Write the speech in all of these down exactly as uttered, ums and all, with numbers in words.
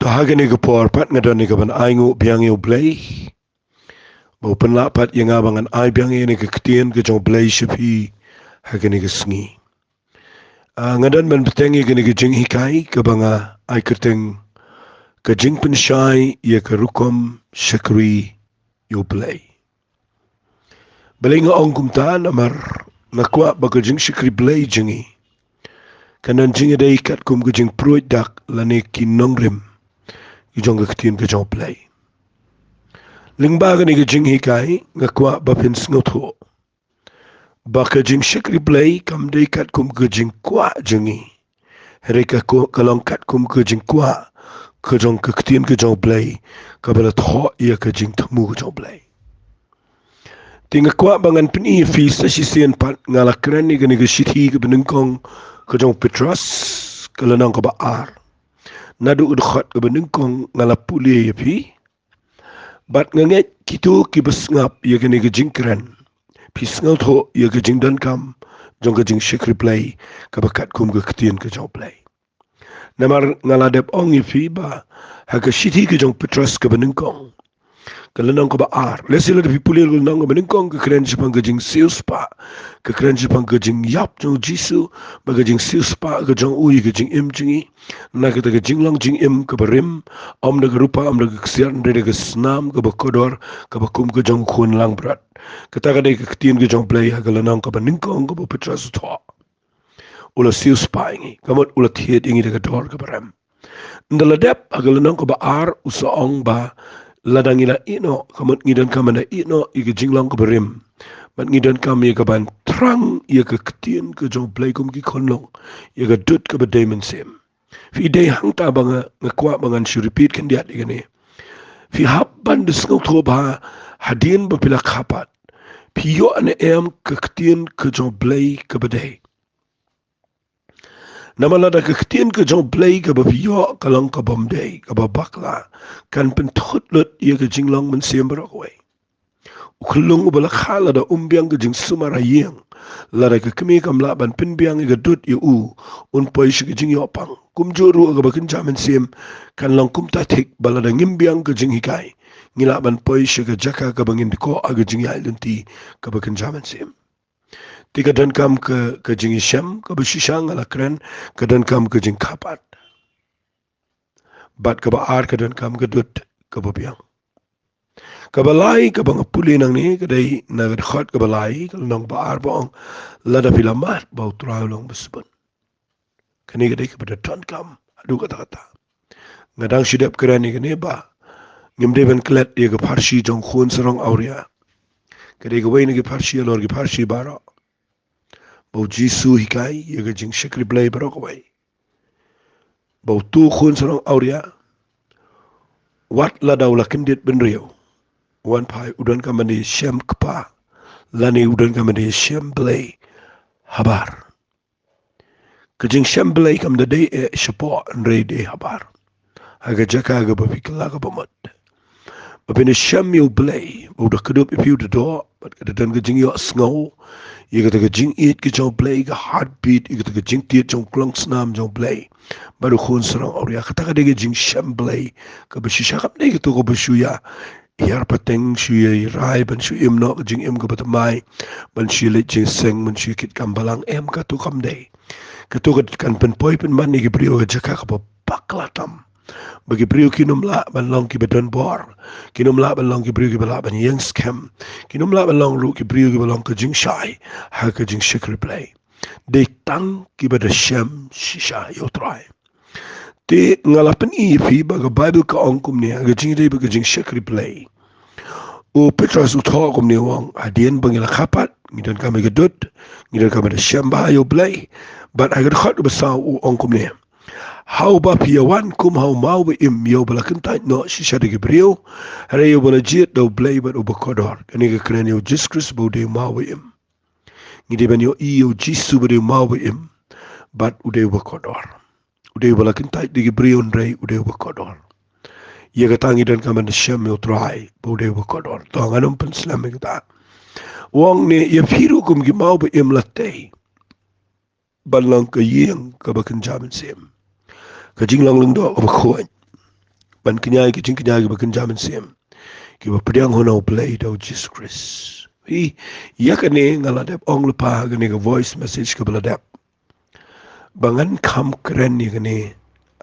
Ha kane ka por pat nga don ïa ka ban ainguh biang ïa U Blei ba u pynlah pat ïa nga ba ngan ai biang ïa kane ka ktien ka jong U Blei sha phi ha kane ka sngi. Ah, nga don ban bteng ïa kane ka jinghikai kaba nga ai kyrteng ka jingpynshai ïa ka rukom shakri ïa U Blei. Balei nga ong kumta? Namar nga kwah ba ka jingshakri Blei jong ngi kan don jingïadei katkum ka jingpruid dak lane ki nongrim ki jong ka ktien ka jong U Blei. Lyngba kane ka jinghikai nga kwah ba phin sngewthuh ba ka jingshakri Blei kam dei katkum ka jingkwah jong ngi, hynrei ka ko-, ka long katkum ka jingkwah ka jong ka ktien ka jong U Blei kaba la thoh ïa ka jingthmu ka jong U Blei. Te nga kwah ba ngan pyni ïa phi sa shisien pat. Nga la kren ïa kane ka shithi kaba nyngkong ka jong u Petros, ka lynnong kaba ar, naduh ka dkhot kaba nyngkong nga la pule ïa phi. Bad nga ngeit kito kiba sngap ïa kane ka jingkren phi sngewthuh ïa ka jingdonkam jong ka jingshakri Blei kaba katkum ka ktien ka jong U Blei. Namar nga la dep ong ïa phi ba ha ka shithi ka jong u Petros kaba nyngkong, ka lynnong kaba ar, lehse lada phi pule ka lynnong kaba nyngkong, ka kren shaphang ka jingsiewspah, ka kren shaphang ka jingïap jong u Jisu, ba ka jingsiewspah ka jong u ïa ka jingim jong ngi na kata ka jinglong jingim kaba rim, ym da ka rupa, ym da ka ksiar, hynrei da ka snam kaba kordor, kaba kum ka jong u khun langbrot. Kata ka dei ka ktien ka jong U Blei ha ka lynnong kaba nyngkong kaba u Petros u thoh. U la siewspah ïa ngi, ka mut u la thied ïa ngi da ka dor kaba rim. Ynda la dep ha ka lynnong kaba ar, u sa ong ba lada ngi la ïehnoh, ka mut ngi donkam ban da ïehnoh ïa ka jinglong kaba rim. Bad ngi donkam ïa ka ban thrang ïa ka ktien ka jong U Blei kum ki khunlung, ïa ka dud kaba dei mynsiem. Phi dei hangta ba nga, nga kwah ba ngan shu repeat khyndiat ïa kane. Phi hap ban da sngewthuh ba hadien ba phi la kha pat, phi ïoh ne em ka ktien ka jong U Blei kaba dei. Namar lada ka ktien ka jong U Blei kaba phi ïoh ka long ka bym dei, kaba bakla, kan pynthut lut ïa ka jinglong mynsiem baroh kawei. U khunlung uba la kha lada um biang ka jingsumar ha ïing, lada ka kmie kam lah ban pynbiang ïa ka dud ïa u, un poi sha ka jingïoh pang. Kumjuh ruh kaba kynja mynsiem, kan long kumta thik ba lada ngim biang ka jinghikai, ngi lah ban poi sha ka jaka kaba ngin dkoh ha ka jingïaid lynti kaba kynja mynsiem. Te ka donkam ka, ka jingïashem kaba shisha nga la kren, ka donkam ka jingkha pat. Bad kaba ar ka donkam ka dud kaba biang. Kaba lai kaba nga pule nangne ka dei na ka dkhot kaba lai, ka lynnong ba ar ba ong, lada phi la mad ba U Trai u long ba sbun. Kane ka dei kaba da donkam haduh katta katta. Nga dang shu dep kren ïa kane ba ngim dei ban klet ïa ka pharshi jong u khun sarong awria. Ka dei kawei na ki pharshi halor ki pharshi baroh, ba u Jisu u hikai ïa ka jingshakri Blei baroh kawei. Ba uto u khun sarong awria, wat lada u la kyndit bynriew, u wan phai, u donkam ban da ïashem kpa, lane u donkam ban da ïashem Blei habar. Ka jingshem Blei kam da dei eh shapoh, hynrei dei habar, ha ka jaka kaba phi kylla kaba mut. Ba phin da shem ïa U Blei, ba u da kdup ïa phi, u da doh, bad ka da don ka jingïohsngew ïa kata ka jingïeit ka jong U Blei, ka heartbeat, ïa kata ka jingtied jong u klongsnam jong U Blei. Bad u khun sarong awria, kata ka dei ka jingshem Blei kaba shisha, kam dei kato kaba shu ïa hiar pateng, shu ïa rai ban shu im noh ka jingim kaba thymmai, ban shu ïa leit jingïaseng, ban shu ïa kit kam balang. Em, kato kam dei. Kato ka kan pynpoi pynman ïa ki briew ha ka jaka kaba bakla tam, ba ki briew kin ym lah ban long kiba don bor, kin ym lah ban long ki briew kiba lah ban ïeng skhem, kin ym lah ban long ruh ki briew kiba long ka jingshai ha ka jingshakri Blei. Dei tang kiba da shem shisha ïa U Trai. Te nga la pyni ïa phi ba ka Baibl ka ong kumne, ha ka jingïadei bad ka jingshakri Blei. U Petros u thoh kumne, u ong, hadien ba ngi la kha pat, ngi donkam ïa ka dud, ngi donkam ïa ka shem bha ïa U Blei. Bad ha ka dkhot kaba saw u ong kumne, ha uba phi ïa wan kum ha u maw ba im, ïa uba la kyntait noh shisha da ki briew, hynrei ïa uba la jied da U Blei bad uba kordor. Kane ka kren ïa U Jisu Khrist ba u dei u maw ba im. Ngi dei ban ïohi ïa U Jisu ba dei u maw ba im, bad u dei uba kordor. U dei uba la kyntait da ki briew, hynrei u dei uba kordor. Ïa kata ngi donkam ban da shem ïa U Trai ba u dei uba kordor. To ngan ym pynslem ïa kata. U ong ne, ïa phi ruh kum ki maw ba im la tei ban long ka ïing kaba kynja mynsiem, ka jinglong lyngdoh kaba khuid. ban kñia ïa ki jingkñia kiba kynja mynsiem, kiba pdiang ha U Blei da U Jisu Khrist. Phi, ïa kane nga la dep ong lypa ha kane ka voice message kaba la dep, ba ngan kham kren ïa kane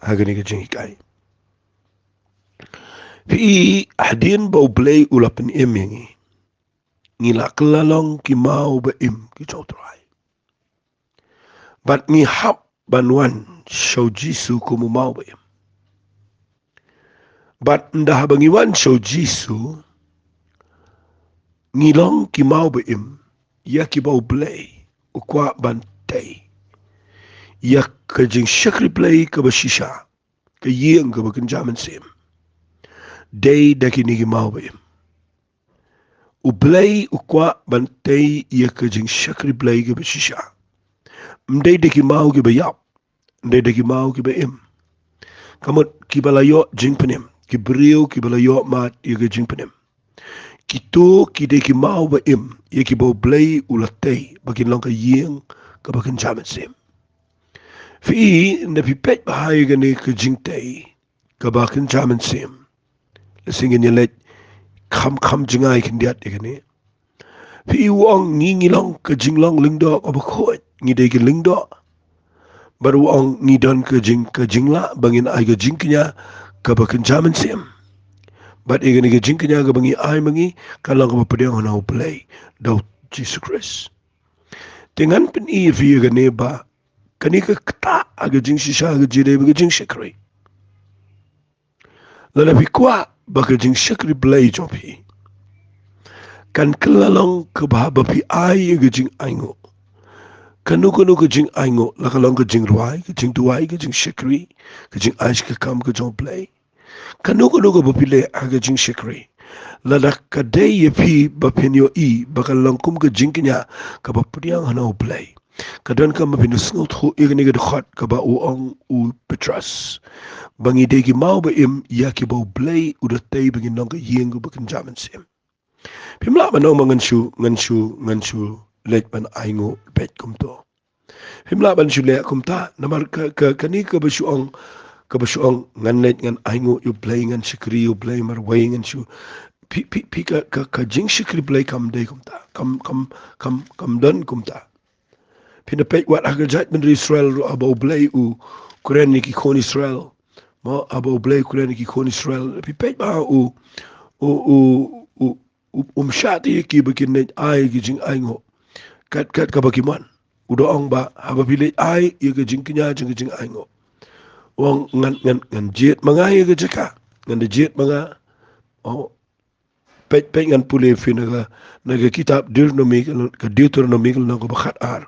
ha kane ka jinghikai. Phi, hadien ba U Blei u la pynim ïa ngi, ngi la kylla long ki maw ba im ki jong U Trai. Bad ngi hap ban wan sha U Jisu kum u maw ba im. Bad ynda haba ngi wan sha U Jisu, ngi long ki maw ba im ïa kiba U Blei u kwah ban tei ïa ka jingshakri Blei kaba shisha, ka ïing kaba kynja mynsiem. Dei da kine ki maw ba im. U Blei u kwah ban tei ïa ka jingshakri Blei kaba shisha. Ym dei da ki maw kiba ïap, ym dei da ki maw kiba im. Ka mut kiba la ïoh jingpynim, ki briew kiba la ïoh mad ïa ka jingpynim. Kito ki dei ki maw ba im ïa kiba U Blei u la tei ba kin long ka ïing kaba kynja mynsiem. Phi, ynda phi peit bha ïa kane ka jingtei kaba kynja mynsiem, lehse ngin ïa leit kham kham jngai khyndiat ïa kane. Phi, u ong ngi ngi long ka jinglong lyngdoh kaba khuid, ngi dei ki lyngdoh. Bad u ong ngi don ka jing, ka jinglah ba ngin ai ka jingkñia kaba kynja mynsiem. Bad ïa kane ka jingkñia kaba ngi ai ma ngi kan long kaba pdiang ha U Blei da U Jisu Khrist. Te ngan pyni ïa phi ïa kane ba kane ka ktah ha ka jingshisha ka jingdei bad ka jingshakri. Lada phi kwah ba ka jingshakri Blei jong phi kan kylla long kaba, ba phi ai ïa ka jingainguh. Kano kano ka jingainguh, la ka long ka jingrwai, ka jingduwai, ka jingshakri, ka jingai shi ka kam ka jong U Blei, kano kano kaba phi leh ha ka jingshakri, lada ka dei ïa phi ba phin ïohi ba ka long kum ka jingkñia kaba pdiang ha U Blei, ka donkam ba phin sngewthuh ïa kane ka dkhot kaba u ong u Petros, ba ngi dei ki maw ba im ïa kiba U Blei u da tei ba ngin long ka ïing kaba kynja mynsiem. Phim lah ban ong ba ngan shu, ngan shu, ngan shu leit ban ainguh beit kumto. Phim lah ban shu leh kumta, namar ka, ka, kane kaba shu ong, kaba shu ong ngan leit ngan ainguh ïa U Blei, ngan shakri ïa U Blei marwei, ngan shu, phi, phi, phi, ka, ka, ka jingshakri Blei kam dei kumta, kam, kam, kam, kam don kumta. Phin da peit wat ha ka jaitbynriew Israel ruh, haba U Blei u kren ïa ki khun Israel. Mo, haba U Blei u kren ïa ki khun Israel, phi peit bha, u, u, u, u, u, um shah te ïa ki ba kin leit ai ki jingainguh kat, kat kaba ki mon. U da ong ba haba phi leit ai ïa ka jingkñia jong ka jingainguh, u ong ngan, ngan, ngan jied ma nga ïa ka jaka, ngan da jied ma nga. Oh, peit, peit, ngan pule ïa phi na ka, na ka kitab Deuteronomy, ka Deuteronomy ka lynnong kaba khat ar.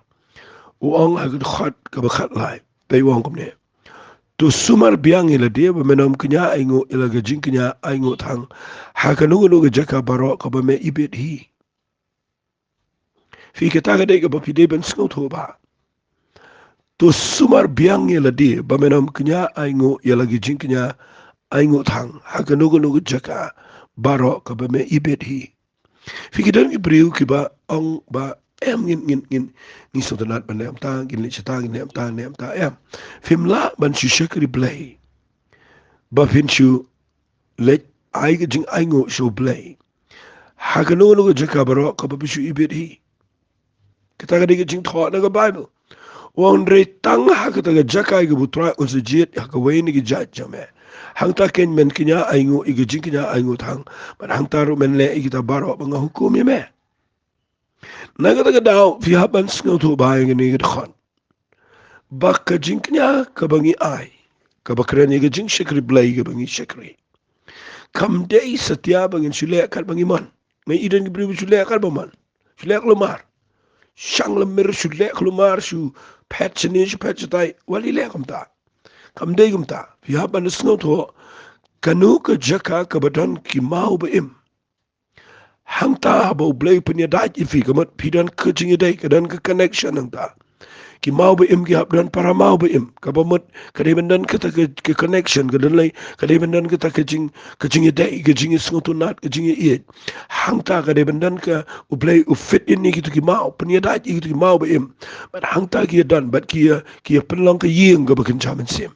U ong ha ka dkhot kaba khat lai, peit, u ong kumne: To sumar biang ïa lade ba men ym kñia ainguh ïa la ka jingkñia ainguh thang ha kano kano ka jaka baroh kaba me ibit hi. Phi, kata ka dei kaba phi dei ban sngewthuh bha. To sumar biang ïa lade ba men ym kñia ainguh ïa la ka jingkñia ainguh thang ha kano kano ka jaka baroh kaba me ibit hi. Phi, ki don ki briew kiba ong ba em, ngin, ngin, ngin, ngin sngewtynnat ban leh kumta, ngin leit shata, ngin leh kumta, ngin leh kumta, em. Phim lah ban shu shakri Blei ba phin shu leit ai ka jingainguh sha U Blei ha kano kano ka jaka baroh kaba phi shu ibit hi. Kata ka dei ka jingthoh na ka Baibl. U ong hynrei tang ha kata ka jaka kaba U Trai un sa jied ha kawei na ki jait jong me, hangta keiñ men kñia ainguh ïa ka jingkñia ainguh thang, bad hangta ruh men leh ïa kita baroh ba nga hukum ïa me. Na kata ka daw phi hap ban sngewthuh bha ïa kane ka dkhot, ba ka jingkñia kaba ngi ai, kaba kren ïa ka jingshakri Blei kaba ngi shakri, kam dei satia ba ngin shu leh kat ba ngi mon. Ngi i don ki briew ba shu leh kat ba mon, shu leh kulmar, shang lymmer, shu leh kulmar, shu phet shane, shu phet shatai. Wat leh kumta. Kam dei kumta. Phi hap ban sngewthuh kano ka jaka kaba don ki maw ba im. Hangta haba U Blei u pynïadait ïa phi, ka mut phi don ka jingïadei, ka don ka connection hangta. Ki maw ba im ki hap don para maw ba im, kaba mut ka dei ban don kata ka, ka connection, ka don lei, ka dei ban don kata ka jing, ka jingïadei, ka jingïasngewtynnat, ka jingïaieit. Hangta ka dei ban don ka, U Blei u fit in ïa kito ki maw, pynïadait ïa kito ki maw ba im. Bad hangta ki ïadon, bad ki ïa, ki ïa pynlong ka ïing kaba kynja mynsiem.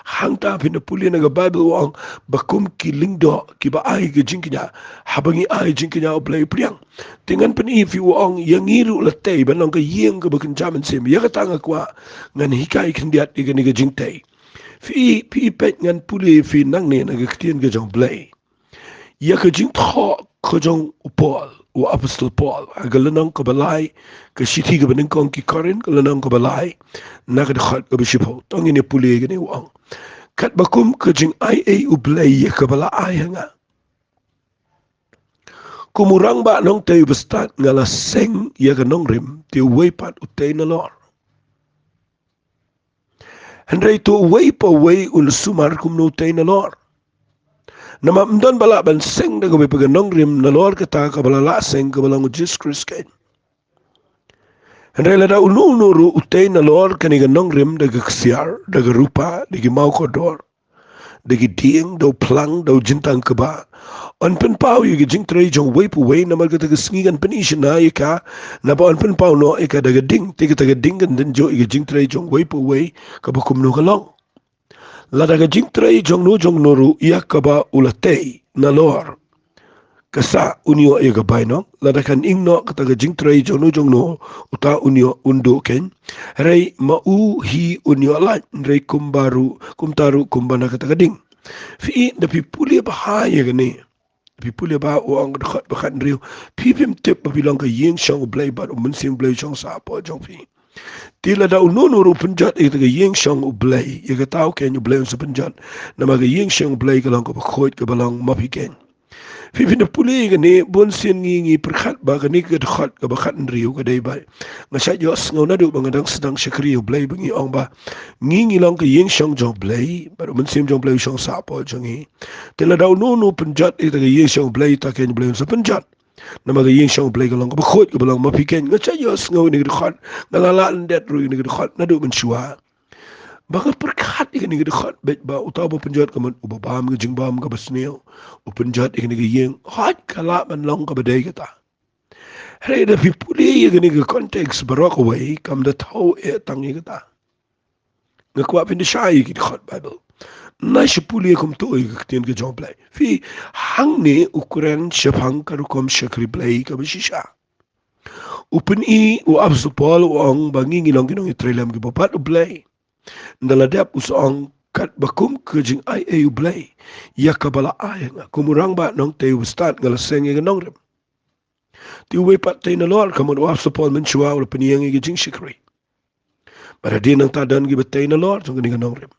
Hangta phin da pule na ka Baibl u ong ba kum ki lyngdoh kiba ai ka jingkñia, haba ngi ai jingkñia U Blei u pdiang. Te ngan pyni ïa phi u ong ïa ngi ruh la tei ban long ka ïing kaba kynja mynsiem. Ïa kata nga kwah ngan hikai khyndiat ïa kane ka jingtei. Phi, phi peit ngan pule ïa phi nangne na ka ktien ka jong U Blei. Ïa ka jingthoh ka jong u Paul, u apostol Paul, ha ka lynnong kaba lai, ka shithi kaba nyngkong ki Korinth, ka lynnong kaba lai, na ka dkhot kaba shiphew. To ngin ïa pule kane u ong. Katba kum ka jingaiei U Blei ïa kaba la ai ha nga. Kum u rangbah nongtei uba stad nga la seng ïa ka nongrim, te uwei pat u tei nalor. Hynrei to uwei pa uwei un sumar kumno u tei nalor. Namar ym don ba lah ban seng da kawei pat ka nongrim nalor kata kaba la lah seng kaba long u Jisu Khrist keiñ. Hynrei lada uno uno ruh u tei nalor kane ka nongrim da ka ksiar, da ka rupa, da ki mawkordor, da ki dieng, da u phlang, da u jingtang kba. Yn pynpaw ïa ka jingtrei jong uwei pa uwei namar kata ka sngi kan pyni shynna ïa ka, naba yn pynpaw noh ïa ka da ka ding, te kata ka ding kan dynjuh ïa ka jingtrei jong uwei pa uwei kaba kumno ka long. Lada ka jingtrei jong no jong no ruh ïa kaba u la tei nalor, ka sah un ïoh ïa ka bainong, lada kan ing noh kata ka jingtrei jong no jong no, uta un ïoh un duh keiñ. Hynrei ma u hi un ïoh lait, hynrei kumba ruh, kumta ruh kumba na kata ka ding. Phi i, da phi pule bha ïa kane. Phi pule bha u ong ka dkhot ba khathynriew. Phi phim tip ba phi long ka ïing shong U Blei bad U Mynsiem Blei u shong sah hapoh jong phi. Te lada uno uno ruh u pynjot ïa kata ka ïing shong U Blei, ïa kata u keiñ U Blei un sa pynjot. Namar ka ïing shong U Blei ka long kaba khuid kaba long ma phi keiñ. Phi, phin da pule ïa kane, bun sien ngi ngi pyrkhat ba kane ka dkhot kaba khathynriew ka dei ba nga shait ïohsngew naduh ba nga dang sdang shakri ïa U Blei ba ngi ong ba ngi ngi long ka ïing shong jong U Blei bad U Mynsiem jong U Blei u shong sah hapoh jong ngi. Te lada uno uno u pynjot ïa kata ka ïing shong U Blei, uta keiñ U Blei un sa pynjot. Namar ka ïing shong U Blei ka long kaba khuid kaba long ma phi keiñ. Nga shait ïohsngew ïa kane ka dkhot, nga la lah lyndet ruh ïa kane ka dkhot naduh mynshuwa. Ba nga pyrkhat ïa kane ka dkhot beit ba uta uba pynjot ka mut uba bam ka jingbam kaba sniew, u pynjot ïa kane ka ïing, hooid ka lah ban long kaba dei kata. Hynrei da phi pule ïa kane ka context baroh kawei, kam da thew eh tang ïa kata. Nga kwah phin da shai ïa ki dkhot Baibl. Nai shu pule kumto ïa ka ktien ka jong U Blei. Phi, hangne u kren shaphang ka rukom shakri Blei kaba shisha. U pyni, u apostol Paul u ong ba ngi ngi long ki nongïatreilang kiba bad U Blei. Ynda la dep u sa ong katba kum ka jingaiei U Blei ïa kaba la ai ha nga, kum u rangbah nongtei uba stad nga la seng ïa ka nongrim. Te uwei pat tei nalor, ka mut u apostol Paul mynshuwa u la pynïeng ïa ka jingshakri. Bad hadien nangta don kiba tei nalor jong kane ka nongrim.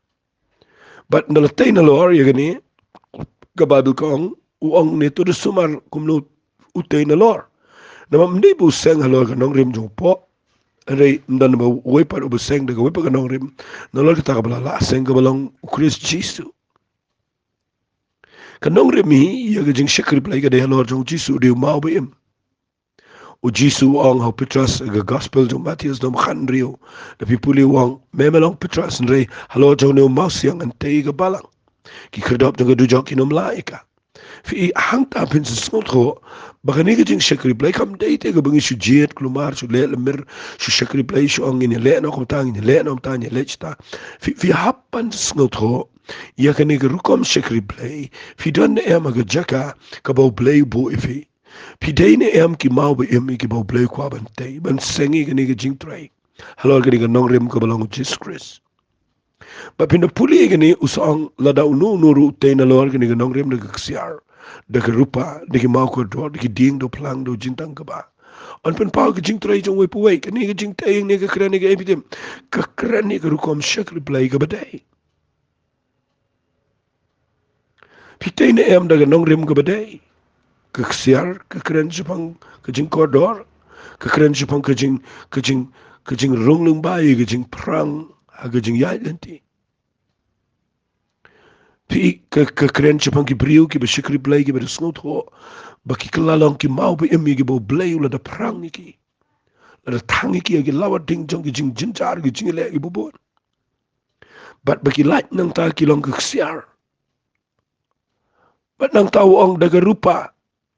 Bad ynda la tei nalor ïa kane, ka Baibl ka ong, u ong ne to da sumar kumno u tei nalor. Namar ym dei ba u seng halor ka nongrim jong u poh. Hynrei ym don ba uwei pat uba seng da kawei pat ka nongrim nalor kata kaba la lah seng kaba long U Khrist Jisu. Ka nongrim hi ïa ka jingshakri Blei ka dei halor jong U Jisu, u dei u maw ba im. U Jisu u ong ha u Petros, ka gospel jong u Mathaios lynnong khathynriew, da phi pule u ong, me me long Petros, hynrei halor jong une u mawsiang ngan tei ïa ka balang. Ki khyrdop jong ka dujok kin ym lah ïa ka. Phi i, hangta phin sa sngewthuh ba kane ka jingshakri Blei kam dei te kaba ngi shu jied kulmar, shu leh lymir, shu shakri Blei, shu ong ngin ïaleh noh kumta, ngin ïaleh noh kumta, ngin ïaleh shata. Phi, phi hap ban sngewthuh ïa kane ka rukom shakri Blei. Phi don ne em ha ka jaka kaba U Blei u buh ïa phi? Phi dei ne em ki maw ba im ïa kiba U Blei u kwah ban tei, ban seng ïa kane ka jingtrei halor kane ka nongrim kaba long U Jisu Khrist? Bad phin da pule ïa kane, u sa ong lada uno uno ruh u tei nalor kane ka nongrim da ka ksiar, da ka rupa, da ki mawkordor, da ki dieng, da u phlang, da u jingtang kba, yn pynpaw ïa ka jingtrei jong uwei pa uwei. Kane ka jingtei ne ka kren ïa kaei, phi tip? Ka kren ïa ka rukom shakri Blei kaba dei. Phi tei ne em da ka nongrim kaba dei? Ka ksiar ka kren shaphang ka jingkordor, ka kren shaphang ka jing, ka jing, ka jingrung lyngba ïa ka jingpyrshang ha ka jingïaid lynti. Phi, ka, ka kren shaphang ki briew kiba shakri Blei, kiba da sngewthuh ba ki kylla long ki maw ba im ïa kiba U Blei u la da pyrshang ïa ki, la da thang ïa ki ha ki lawa ding jong ki jingjynjar, ki jingïaleh kiba bun. Bad ba ki lait nangta ki long ka ksiar. Bad nangta u ong da ka rupa,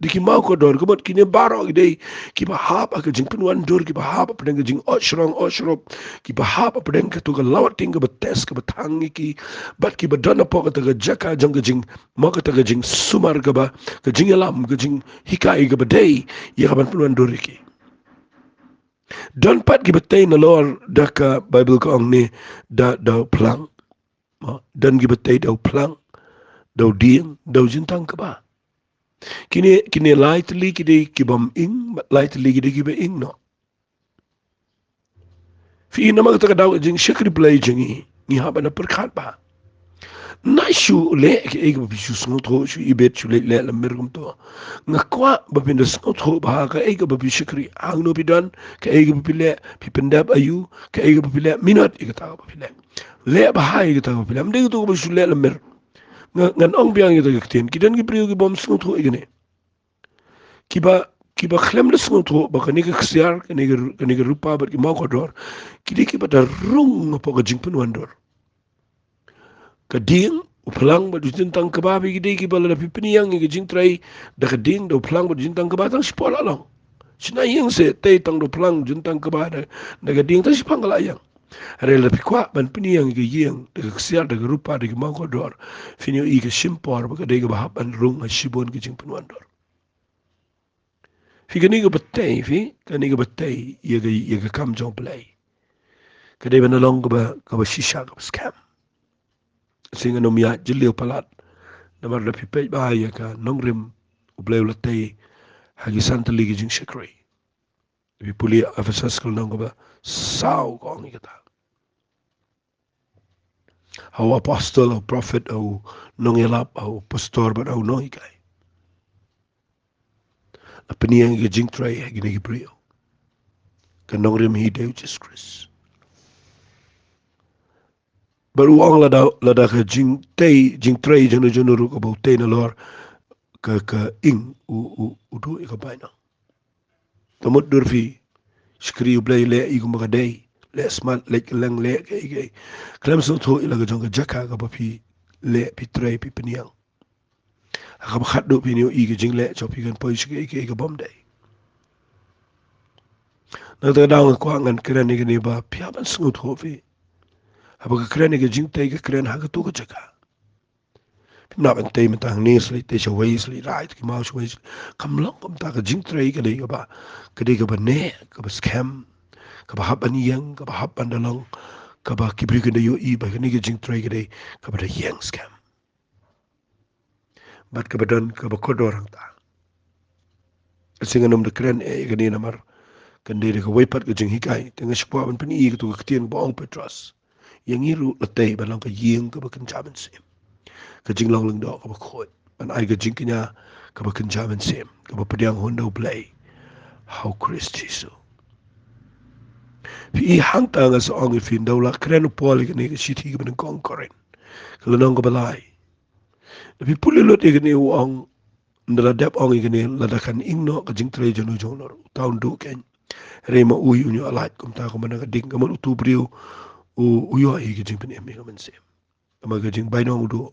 Da ki maw kordor, ka mut kine baroh ki dei kiba hap ha ka jingpynwandur, kiba hap hapdeng ka jing-ot shrong ot shrup, kiba hap hapdeng kato ka lawatting kaba test, kaba thang ïa ki, bad kiba don hapoh kata ka jaka jong ka jing, mo kata ka jingsumar kaba, ka jingïalam, ka jinghikai kaba dei ïa kaban pynwandur ïa ki. Don pat kiba tei nalor da ka Baibl ka ong ne da, da u phlang. Mo, don kiba tei da u phlang, da u dieng, da u jyntang kba. Kine, kine lai tylli ki dei ki bym ing, bad lai tylli ki dei kiba ing noh. Phi i namar kata ka daw ka jingshakri Blei jong ngi, ngi hap ban da pyrkhat bha. Nai shu leh kaei kaba phi shu sngewthuh, shu ibit, shu leh leh lamir kumto. Nga kwah ba phin da sngewthuh bha kaei kaba phi shakri, hangno phi don, kaei kaba phi leh, phi pyndep aïu, kaei kaba phi leh, minot ïa kata kaba phi leh. Leh bha ïa kata kaba phi leh, ym dei kato kaba shu leh lamir. Nga, ngan ong biang ïa kata ka ktien, ki don ki briew ki bym sngewthuh ïa kane. Kiba, kiba khlem da sngewthuh ba kane ka ksiar, kane ka, kane ka rupa bad ki maw kordor, ki dei kiba da rung hapoh ka jingpynwandur. Ka dieng, u phlang bad u jyntang kba, phi, ki dei kiba lada phi pynïeng ïa ka jingtrei da ka dieng, da u phlang bad u jyntang kba, tang shipor la long. Shna ïeng seh tei tang da u phlang, jyntang kba, da, da ka dieng, tang shiphang ka la ïeng. Hynrei lada phi kwah ban pynïeng ïa ka ïing, da ka ksiar, da ka rupa, da ki maw kordor, phin ïohi ka shim por ba ka dei kaba hap ban rung ha shibun ka jingpynwandur. Phi, kane kaba tei, phi, kane kaba tei ïa ka, ïa ka kam jong U Blei, ka dei ban da long kaba, kaba shisha, kaba skhem. Shisha ngan ym ïaid jylliew palat. Namar lada phi peit bha ïa ka nongrim U Blei u la tei ha ki san tylli ki jingshakri. Phi pule Ephesos ka lynnong kaba saw ka ong ïa kata. Ha u apostol, ha u prophet, ha u nongïalap, ha u pastor bad ha u nonghikai. La pynïeng ïa ka jingtrei ha kine ki briew. Ka nongrim hi dei U Jisu Khrist. Bad u ong lada, lada ka jingtei, jingtrei jong no jong no ruh kaba u tei nalor ka, ka ing, u, u, u duh ïa ka bainong. Te mutdur phi shakri U Blei, leh ïa kumba ka dei, leh smat, leh kylleng, leh kaei kaei. Khlem sngewthuh ïa la ka jong ka jaka kaba phi leh, phi trei, phi pynïeng. Ha kaba khatduh phin ïohi ka jingleh jong phi kan poi sha kaei kaei ka bym dei. Na kata ka daw nga kwah ngan kren ïa kane ba phi hap ban sngewthuh phi. Haba ka kren ïa ka jingtei, ka kren ha kato ka jaka. Phim lah ban tei mynta hangne, sa leit tei shawei, sa leit rai ki maw shawei. Kam long kumta. Ka jingtrei ka dei kaba, ka dei kaba neh, kaba skhem, kaba hap ban ïeng, kaba hap ban da long, kaba ki briew kin da ïohi ba kane ka jingtrei ka dei kaba da ïeng skhem bad kaba don kaba kordor hangta. Shisha ngan ym da kren eh ïa kane namar kan dei da kawei pat ka jinghikai. Te nga shu kwah ban pyni ïa kato ka ktien ba ong Petros. Ïa ngi ruh la tei ban long ka ïing kaba kynja mynsiem, ka jinglong lyngdoh kaba khuid, ban ai ka jingkñia kaba kynja mynsiem, kaba pdiang hun da U Blei ha U Khrist Jisu. Phi i, hangta nga sa ong ïa phi, ynda u la kren u Paul ïa kane ka shithi kaba nyngkong Korinth, ka lynnong kaba lai, da phi pule lut ïa kane u ong, ynda la dep ong ïa kane, lada kan ing noh ka jingtrei jong no jong no ruh, uta un duh keiñ. Hynrei ma u, un ïoh lait kumta kumba na ka ding, ka mut uto u briew u, u ïoh ïa ka jingpynim ïa ka mynsiem. Namar ka jingbainong u duh,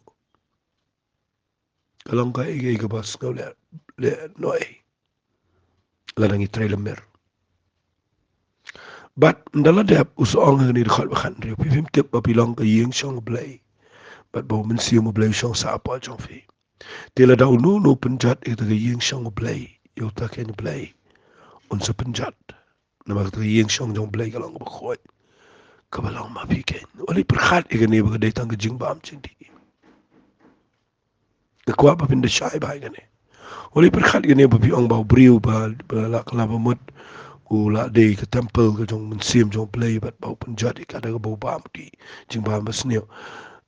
ka long kaei kaei kaba sngewleh, leh noh ei lada ngi trei lamir. Bad ynda la dep, u sa ong ha kane ka dkhot ba khathynriew, phi phim tip ba phi long ka ïing shong U Blei, bad ba U Mynsiem U Blei u shong sah hapoh jong phi? Te lada uno uno u pynjot ïa kata ka ïing shong U Blei ïa uta keiñ U Blei un sa pynjot. Namar kata ka ïing shong jong U Blei ka long kaba khuid, kaba long ma phi keiñ. Wat leit pyrkhat ïa kane ba ka dei tang ka jingbam jingdih. Nga kwah ba phin da shai bha ïa kane. Wat leit pyrkhat ïa kane ba phi ong ba u briew ba, ba la, la ba mut u la dei ka temple ka jong U Mynsiem jong U Blei, bad ba u pynjot ïa ka da kaba u bam u dih, jingbam basniew.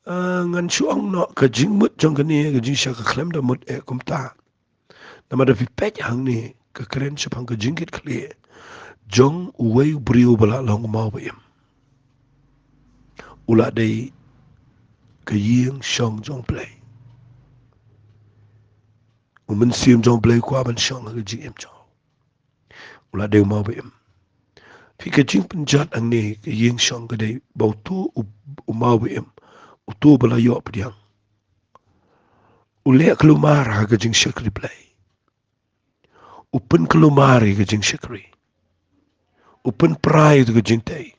Ah, ngan shu ong noh, ka jingmut jong kane ka jingshai ka khlem da mut eh kumta. Namar da phi peit hangne, ka kren shaphang ka jingkitkhlieh jong uwei u briew ba la long u maw ba im. U la dei ka ïing shong jong U Blei. U Mynsiem jong U Blei u kwah ban shong ha ka jingim jong u. U la dei u maw ba im. Phi, ka jingpynjot hangne ka ïing shong ka dei ba uto u, u maw ba im, uto ba la ïoh pdiang, u leh kulmar ha ka jingshakri Blei. u pynkulmar ïa ka jingshakri, u pynpra ïa ka jingtei.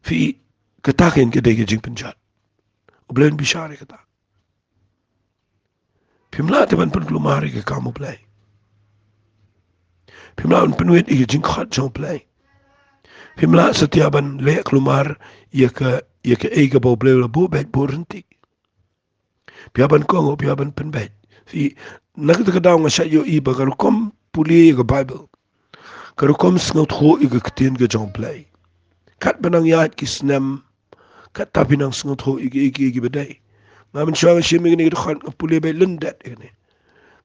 Phi, kata ka dei ka jingpynjot. U Blei un bishar ïa kata. Phim lah te ban pynkulmar ïa ka kam U Blei. Phim lah ban pynwit ïa ka jingkhot jong U Blei. Phim lah satia ban leh kulmar ïa ka, ïa kaei kaba U Blei u la buh beit buh ryntih. Phi hap ban kohnguh, phi hap ban pynbeit. Phi, na kata ka daw nga shait ïohi ba ka rukom pule ïa ka Baibl, ka rukom sngewthuh ïa ka ktien ka jong U Blei, katba nang ïaid ki snem, katta phi nang sngewthuh ïa ki, ïa ki, ïa ki ba dei. Nga mynshuwa nga shim ïa kane ka dkhot, nga pule beit lyndet ïa kane.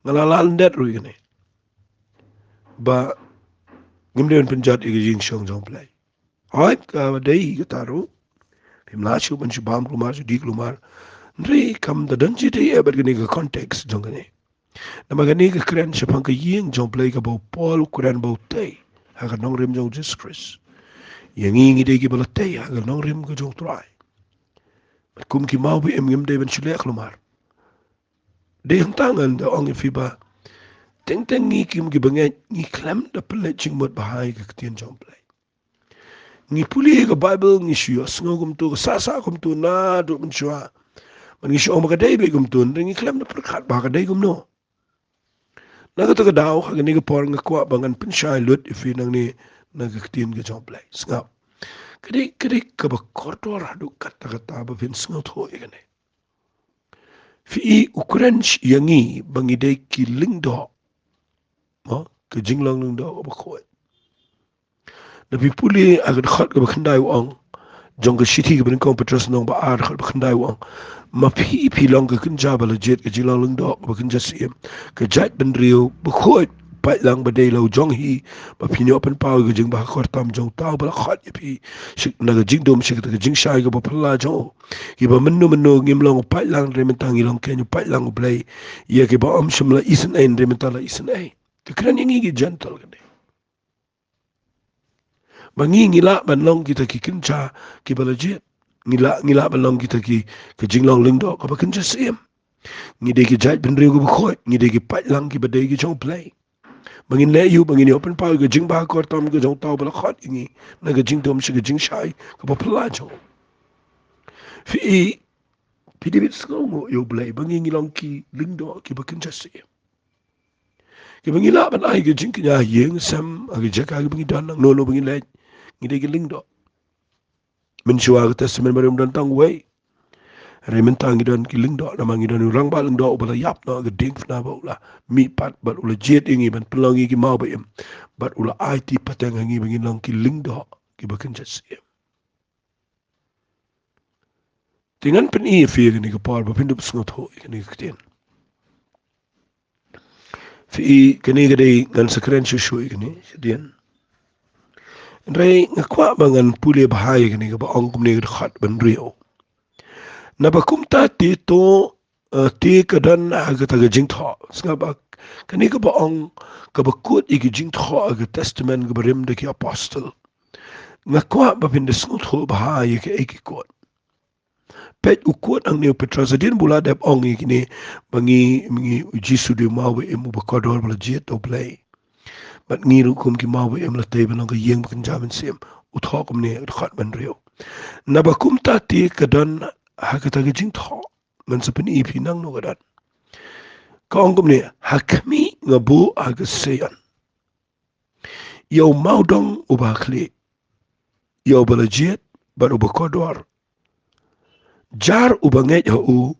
Nga la lah lyndet ruh ïa kane. Ba ngim dei ban pynjot ïa ka jingshong jong U Blei. Hooid, ka dei kata ruh. Phim lah shuh ban shu bam kulmar, shu die kulmar. Hynrei kam da don jingïadei bad kane ka context jong kane. Namar kane ka kren shaphang ka ïing jong U Blei kaba u Paul u kren ba u tei ha ka nongrim jong U Jisu Khrist. Ïa ngi ngi dei kiba la tei ha ka nongrim ka jong U Trai. Bad kum ki mawbah im ngim dei ban shu leh kulmar. Dei hangta ngan da ong ïa phi ba teng teng ngi kum ki bangeit ngi khlem da pynleit jingmut bha ïa ka ktien jong U Blei. Ngi pule ïa ka Baibl, ngi shu ïohsngew kumto, ka sah sah kumto naduh mynshuwa. Bad ngi shu ong ba ka dei beit kumto, hynrei ngi khlem da pyrkhat ba ka dei kumno. Na kata ka daw, ha kane ka por nga kwah ba ngan pynshai lut ïa phi nangne na ka ktien ka jong U Blei. Sngap. Ka dei, ka dei kaba kordor haduh katta katta ba phin sngewthuh ïa kane. Phi i, u kren ïa ngi ba ngi dei ki lyngdoh. Mo, ka jinglong lyngdoh kaba khuid. Da phi pule ha ka dkhot kaba khyndai u ong, jong ka shithi kaba nyngkong Petros lynnong ba ar dkhot ba khyndai u ong, ma phi phi long ka kynja ba la jied, ka jinglong lyngdoh kaba kynja syiem, ka jaitbynriew bakhuid, paidlang ba dei la u jong hi, ba phin ïoh pynpaw ïa ka jingbakor tam jong uta uba la khot ïa phi na ka jingdum sha kata ka jingshai kaba phylla jong u. Kiba mynno mynno ngim long u paidlang, hynrei mynta ngi long keiñ u paidlang U Blei. Ïa kiba ym shym la isynei, hynrei mynta la isynei. Ka kren ïa ngi ki Gentile kane. Ba ngi ngi lah ban long kita ki kynja kiba la jied. Ngi lah, ngi lah ban long kita ki, ka jinglong lyngdoh kaba kynja syiem. Ngi dei ki jaitbynriew kiba khuid, ngi dei ki paidlang kiba dei ki jong U Blei. Ba ngin leh aïu, ba ngin ïoh pynpaw ïa ka jingbakor tam ka jong uta uba la khot ïa ngi na ka jingdum sha ka jingshai kaba phylla jong u. Phi i, phi dei ban sngewnguh ïa U Blei ba ngi ngi long ki lyngdoh kiba kynja syiem. Kiba ngi lah ban ai ka jingkñia ha ïing ha sem, ha ka jaka kaba ngi don, nangno nangno ba ngi leit, ngi dei ki lyngdoh. Mynshuwa ka Testament Barim don tang uwei. Hynrei mynta ngi don ki lyngdoh, namar ngi don u rangbah lyngdoh uba la ïap noh ha ka diengphna, ba u la mihpat bad u la jied ïa ngi ban pynlong ïa ki mawbah im. Bad u la aiti pateng ha ngi ba ngin long ki lyngdoh kiba kynja syiem. Te ngan pyni ïa phi ha kane ka por ba phin dup sngewthuh ïa kane ka ktien. Phi i, kane ka dei, ngan sa kren shuh shuh ïa kane shadien. Hynrei nga kwah ba ngan pule bha ïa kane kaba ong kumne, ka dkhot ba hynriew. Naba kumta te to, eh, te ka don ha kata ka jingthoh. Sngap ba kane kaba ong, kaba kut ïa ka jingthoh ha ka Testament kaba rim da ki Apostle. Nga kwah ba phin da sngewthuh bha ïa kaei ka kut. Peit, u kut hangne u Petros, hadien ba u la dep ong ïa kine ba ngi, ngi, u Jisu u dei u mawbah im uba kordor ba la jied da U Blei. Bad ngi ruh kum ki mawbah im la tei ban long ka ïing ba kynja mynsiem. U thoh kumne, ka dkhot ba hynriew. Naba kumta te ka don ha kata ka jingthoh. Ngan sa pyni ïa phi nangno ka don. Ka ong kumne, ha khmih nga buh ha ka Sion ïa u mawdong uba khlieh, ïa uba la jied bad uba kordor. Jar uba ngeit ha u,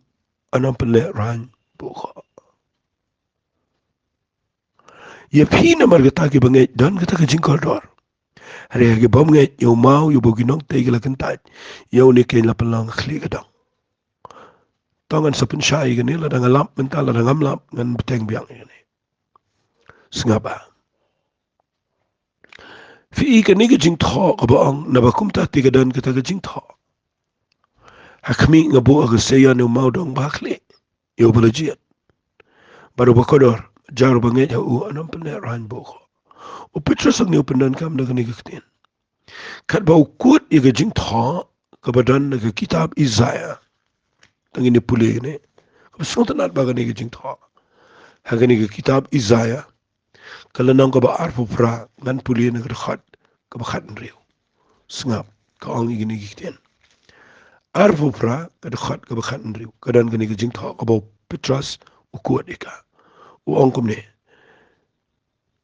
un ym pynlehrain buh khoh. Ïa phi namar kata kiba ngeit don kata ka jingkordor. Hynrei ha ki bym ngeit, ïa u maw ïa uba ki nongtei ki la kyntait, ïa une keiñ la pynlong khlieh ka dong. To ngan sa pynshai ïa kane, lada nga lap mynta, lada ngam lap ngan bteng biang ïa kane. Sngap ba. Phi i, kane ka jingthoh kaba ong, naba kumta te ka don kata ka jingthoh. Ha khmih nga buh ha ka Sion ïa u mawdong ba khlieh, ïa uba la jied bad uba kordor. Jar uba ngeit ha u, un ym pynlehrain buh khoh. U Petros hangne u pyndonkam da kane ka ktien. Katba u kut ïa ka jingthoh kaba don ha ka kitab Isaïah. Tang ngin ïa pule ne, kaba sngewtynnat ba kane ka jingthoh ha kane ka kitab Isaïah. Ka lynnong kaba arphew phra, ngan pule na ka dkhot kaba khathynriew. Sngap, ka ong ïa kine ki ktien. Arphew phra, ka dkhot kaba khathynriew. Ka don kane ka jingthoh kaba u Petros u quote ïa ka. U ong kumne.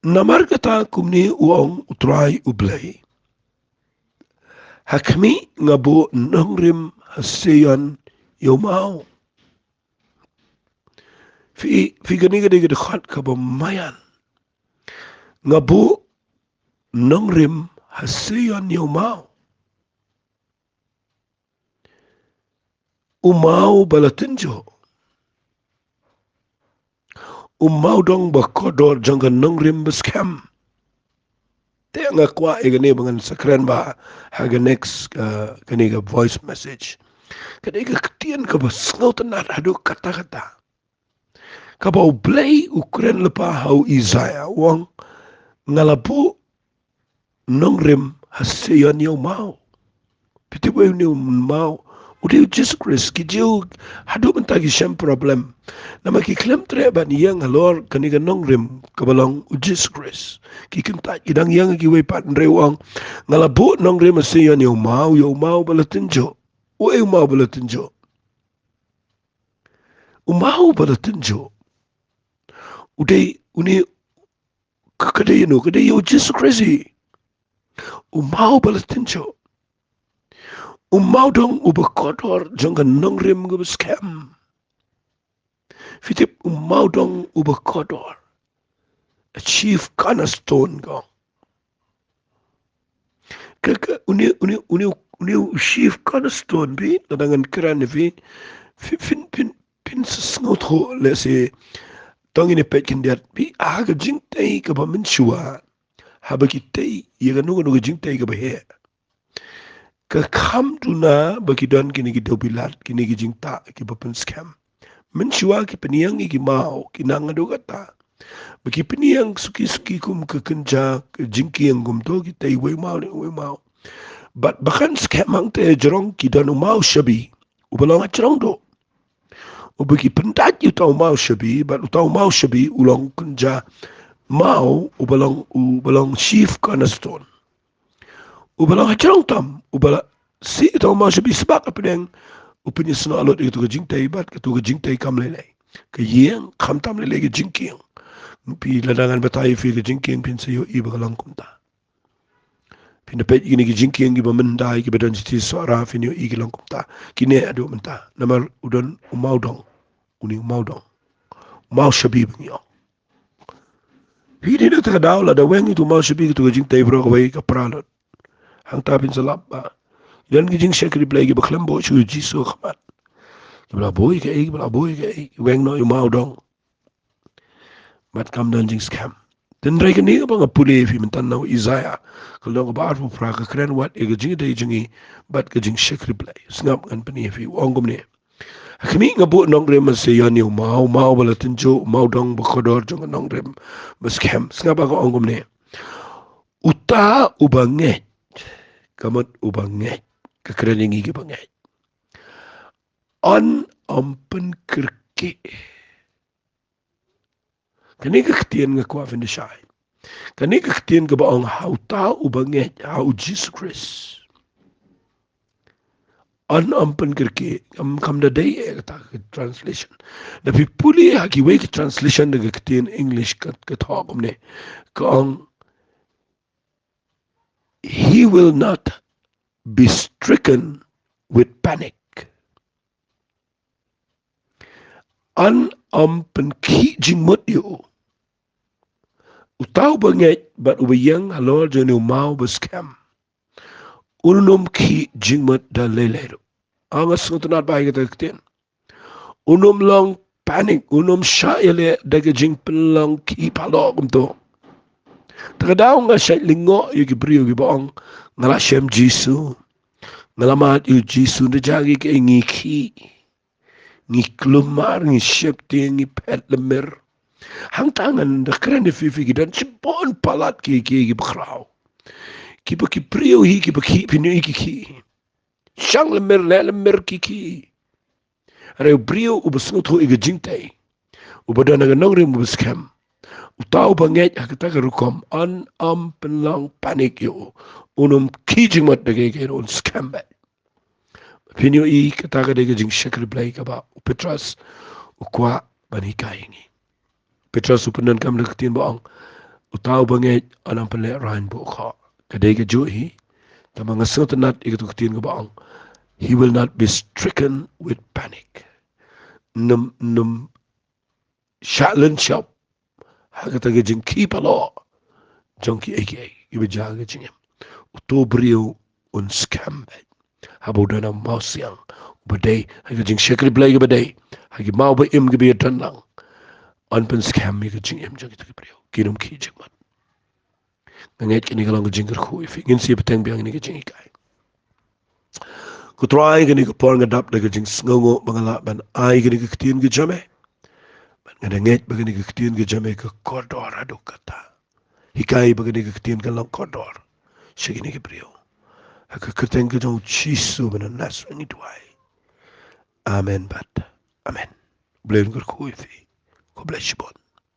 Namar kata kumne u ong U Trai U Blei. Ha khmih nga buh nongrim ha Sion ïa u maw. Phi, phi, kane ka dei ka dkhot kaba maïan. Nga buh nongrim ha Sion ïa u maw. U maw ba la tynjuh. U maw dong ba kordor jong ka nongrim ba skhem. Te nga kwah ïa kane ba ngan sa kren bha ha ka next, uh, kane ka voice message. Ka dei ka ktien kaba sngewtynnat haduh katta katta. Kaba U Blei u kren lypa ha u Isaiah, u ong, nga la buh nongrim ha Sion ïa u maw. Phi tip uei une u maw? U dei u Jisu Khrist. Ki Jiw haduh mynta ki shem problem. Namar ki khlem treh ban ïeng halor kane ka nongrim kaba long u Jisu Khrist. Ki kyntait, ki dang ïeng ha kiwei pat, hynrei u ong, nga la buh nongrim ha Sion ïa u maw, ïa u maw ba la tynjuh. Uei u maw ba la tynjuh? U maw ba la tynjuh u dei une, ka, ka dei ïa uno, ka dei ïa u Jisu Khrist hi. U maw ba la tynjuh. U maw dong uba kordor jong ka nongrim kaba skhem. Phi tip, u maw dong uba kordor. A chief cornerstone kong. Ka, ka, une, une, une, une u chief cornerstone phi, lada ngan kren ïa phi, phi, phin, phin, phin sa sngewthuh lehse. To ngin ïa peit khyndiat phi, ha ka jingtei kaba mynshuwa. Haba ki tei ïa kano kano ka jingtei kaba heh, ka kham duna ba ki don kine ki dewbilat, kine ki jingtah kiba pynskhem. Mynshuwa ki pynïeng ïa ki maw, ki nang haduh katta. Ba ki pynïeng suki suki kum ka kynja, ka jingkieng kumto, ki tei wei maw ne wei maw. Bad ba kan skhem hangta hajrong ki don u maw shabi uba long hajrong duh. Uba ki pyndait ïa uta u maw shabi, bad uta u maw shabi u long kynja maw uba long, uba long chief cornerstone. Uba long hajrong tam, uba la, shi uta u maw shabi sbak hapdeng, u pynïasnoh lut ïa kato ka jingtei bad kato ka jingtei kam lei lei. Ka ïing, khamtam lei lei ka jingkieng. Phi, lada ngan batai ïa phi ka jingkieng, phin sa ïohi ba ka long kumta. Phin da peit ïa kine ki jingkieng kiba mynta, kiba don shithi Sohra, phin ïohi ki long kumta. Kine haduh mynta. Namar u don u maw dong. Une u maw dong. U maw shabi ba ngi ong. Phi, dei na kata ka daw lada weng ïa uta u maw shabi, kato ka jingtei baroh kawei ka pra lut. Hangta phin sa lap ba don ki jingshakri Blei kiba khlem buh shuh ïa u Jisu ha khmat. Kiba la buh ïa kaei, kiba la buh ïa kaei, weng noh ïa u maw dong. Bad kam don jingskhem. Hynrei kane kaba nga pule ïa phi mynta na u Isaiah, ka lynnong kaba arphew phra, ka kren wat ïa ka jingïadei jong ngi bad ka jingshakri Blei. Sngap, ngan pyni ïa phi, u ong kumne. Ha khmih nga buh nongrim ha Sion ïa u maw, u maw ba la tynjuh, u maw dong ba kordor jong ka nongrim ba skhem. Sngap, ka ong kumne. Uta uba ngeit, ka mut uba ngeit, ka kren ïa ngi kiba ngeit. Un ym pynkyrkieh. Kane ka ktien nga kwah phin da shai. Kane ka ktien kaba ong ha uta uba ngeit ha u Jisu Khrist. Un ym pynkyrkieh, kam, kam da dei eh kata ka translation. Da phi pule ha kiwei ki translation da ka ktien English ka, ka thoh kumne. Ka ong, he will not be stricken with panic. Un ym pynkhih jingmut ïa u. Uta uba ngeit bad uba ïeng halor jong une u maw ba skhem, un ym khih jingmut da lei lei ruh. Nga sngewtynnat bha ïa kata ka ktien. Un ym long panic, un ym shah ïaleh da ka jingpynlong khih palat kumto. Te ka daw nga shait lyngngoh ïa ki briew kiba ong, nga la shem Jisu, nga la mad ïa u Jisu, hynrei jong ngi ka, ngi khih, ngi kulmar, ngi sheptieng, ngi phet lymmer. Hangta ngan da kren ïa phi, phi, ki don shibun palat ki, ki, kiba khraw. Kiba ki briew hi kiba khih, phin ïohi ki khih. Shang lymmer, leh lymmer ki khih. Hynrei u briew uba sngewthuh ïa ka jingtei, uba don ha ka nongrim uba skhem, Uta uba ngeit ha kata ka rukom, un ym pynlong panic ïa u. Un ym khih jingmut da kaei kaei ruh, un skhem beit. Phin ïohi kata ka dei ka jingshakri Blei kaba u Petros u kwah ban hikai ïa ngi. Petros u pyndonkam da ka ktien ba ong, uta uba ngeit un ym pynlehraiñ bun khoh. Ka dei kajuh hi. Tangba nga sngewtynnat ïa kata ka ktien kaba ong, he will not be stricken with panic. Nym, nym shah lynshop ha kata ka jingkhih palat jong kiei kiei kiba jia ha ka jingim. Uto u briew un skhem beit haba u don u mawsiang uba dei ha ka jingshakri Blei kaba dei ha ki maw ba im kiba ïadon lang. Un pynskhem ïa ka jingim jong kita ki briew. Kin ym khih jingmut. Nga ngeit kane ka long ka jingkyrkhu ïa phi. Ngin sa bteng biang ïa kane ka jinghikai. Ko Trai, kane ka por nga dap da ka jingsngewnguh ba nga lah ban ai kane ka ktien ka jong me. Bad nga da ngeit ba kane ka ktien ka jong me ka kordor haduh katta. Hikai ba kane ka ktien kan long kordor sha kine ki briew. Ha ka kyrteng ka jong u Jisu ba na Nasareth ngi duwai. Amen bad amen. Blei un kyrkhu ïa phi. Khublei shibun.